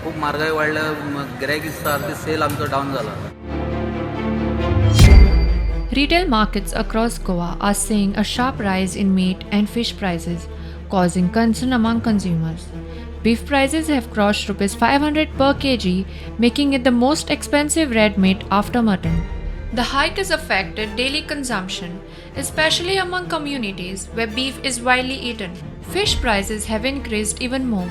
खूप म्हारगाय वाडल्या. गिरायक सारकें सेल आमचो डावन जाला. Retail markets across Goa are seeing a sharp rise in meat and fish prices, causing concern among consumers. Beef prices have crossed rupees 500 per kg, making it the most expensive red meat after mutton. The hike has affected daily consumption, especially among communities where beef is widely eaten. Fish prices have increased even more.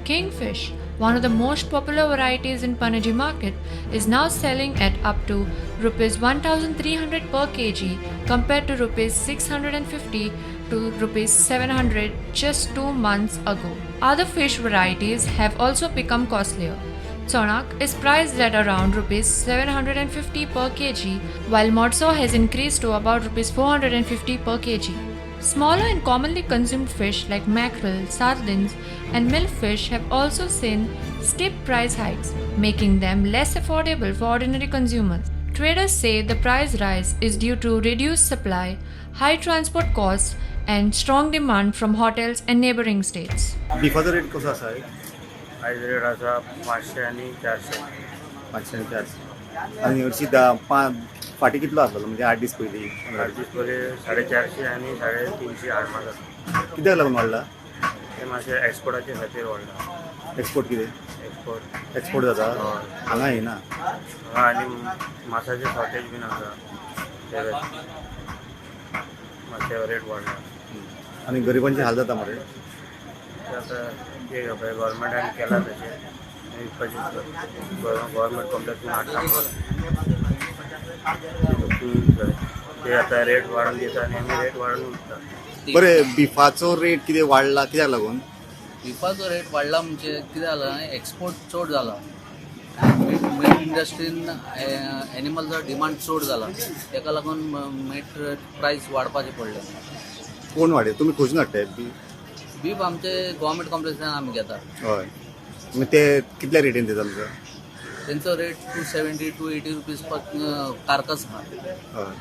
Kingfish, one of the most popular varieties in Panaji market, is now selling at up to rupees 1300 per kg compared to rupees 650 to rupees 700 just 2 months ago. Other fish varieties have also become costlier. Chonak is priced at around rupees 750 per kg, while Motso has increased to about rupees 450 per kg. Smaller and commonly consumed fish like mackerel, sardines, and milkfish have also seen steep price hikes, making them less affordable for ordinary consumers. Traders say the price rise is due to reduced supply, high transport costs, and strong demand from hotels and neighboring states. बिफाचो rate कसो आसा? आयज rate आसा 500 आनी 400. 500 आनी 400. आनी हरशीं धा पांच फाटीं कितलो आसलेलो, म्हणजे 8 दीस पयलीं? 8 दीस पयलीं 450 आनी 350 हाडमात आसा. कित्याक लागून वाडला? ते मातशें एक्सपोर्टाचे खातीर वाडला. एक्सपोर्ट कितें? एक्सपोर्ट. एक्सपोर्ट जाता? हय. हांगा येना? हांगा आनी मासाचे शॉर्टेज बीन आसा, ते खातीर मातशें रेट वाडला. आनी गरिबांचे हाल जाता मरे. ते आतां कितें करपाचें, गोवोरमेंटान केलां तशें विकपाचें. गोवोरमेंट कॉम्प्लेक्सून हाडटा म्हणून ते आतां रेट वाडोवन दिता आनी आमी रेट वाडोवन विकता. बरें, बिफाचो रेट कितें वाडला, कित्याक लागून? बिफाचो रेट वाडला म्हणजे कितें जालां, एक्सपोर्ट चड जाला. मीट इंडस्ट्रीन एनिमलचो डिमांड चड जाला, तेका लागून मीट प्रायस वाडपाचें पडलें. कोण वाडय, तुमी खंयसून हाडटाय बीफ? बीफ आमचे गोवोरमेंट कॉम्प्लेक्सान आमी घेता. हय, मागीर ते कितल्या रेटीन दिता तुमकां? तेंचो rate 270, 280 rupees per carcass आहा. हय,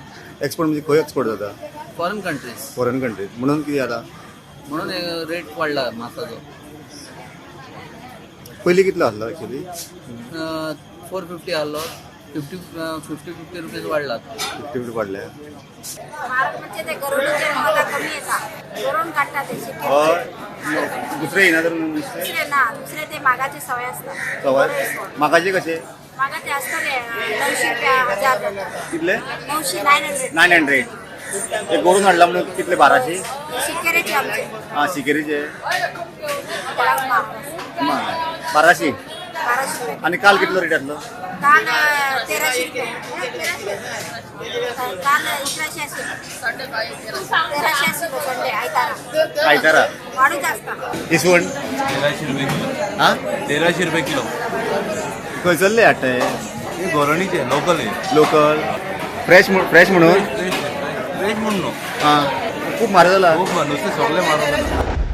एक्सपोर्ट म्हणजे खंय एक्सपोर्ट जाता? Foreign countries. Foreign countries, म्हणून कितें जाता? म्हणून रेट वाडला मासाचो. पयलीं कितलो आसलो एक्चुली? 450 आहलो, फिफ्टी फिफ्टी फिफ्टी रुपीज वाडला. 50 50 वाडले. म्हारग म्हणजे ते गरोडीचे म्हाका कमी येता, गरोवन काडटा ते शिके. हय, दुसरे येना तर नुस्तें? दुसरे ना, दुसरे ते मागाचे सवय असतात. सवाय मागाचे कशे? मागाचे असतले 900 रुपया 1000 जाता. कितले? 900, 900. 900. ते गोरून हाडला म्हणून कितले, 1200? शिकेरेचे आमचे. आं, शिकेरीचे. त्याला महाग. 1200. 1200 रुपये. आनी काल कितलो रेट आसलो? काल 1300 रुपये, काल 1100 असेल, 1300 असेल. संडे, आयतारा. आयतारा. वाढूच असता. इसवण? 1300 रुपये किलो. आं? 1300 रुपये किलो. खंयसरले हाडटा हे? हे गोरणीचे लोकल आहे. लोकल, फ्रेश फ्रेश म्हणून? फ्रेश, फ्रेश म्हणून न्हू. आं, खूब म्हारग जाला. खूप नुस्तें सगळें मारून.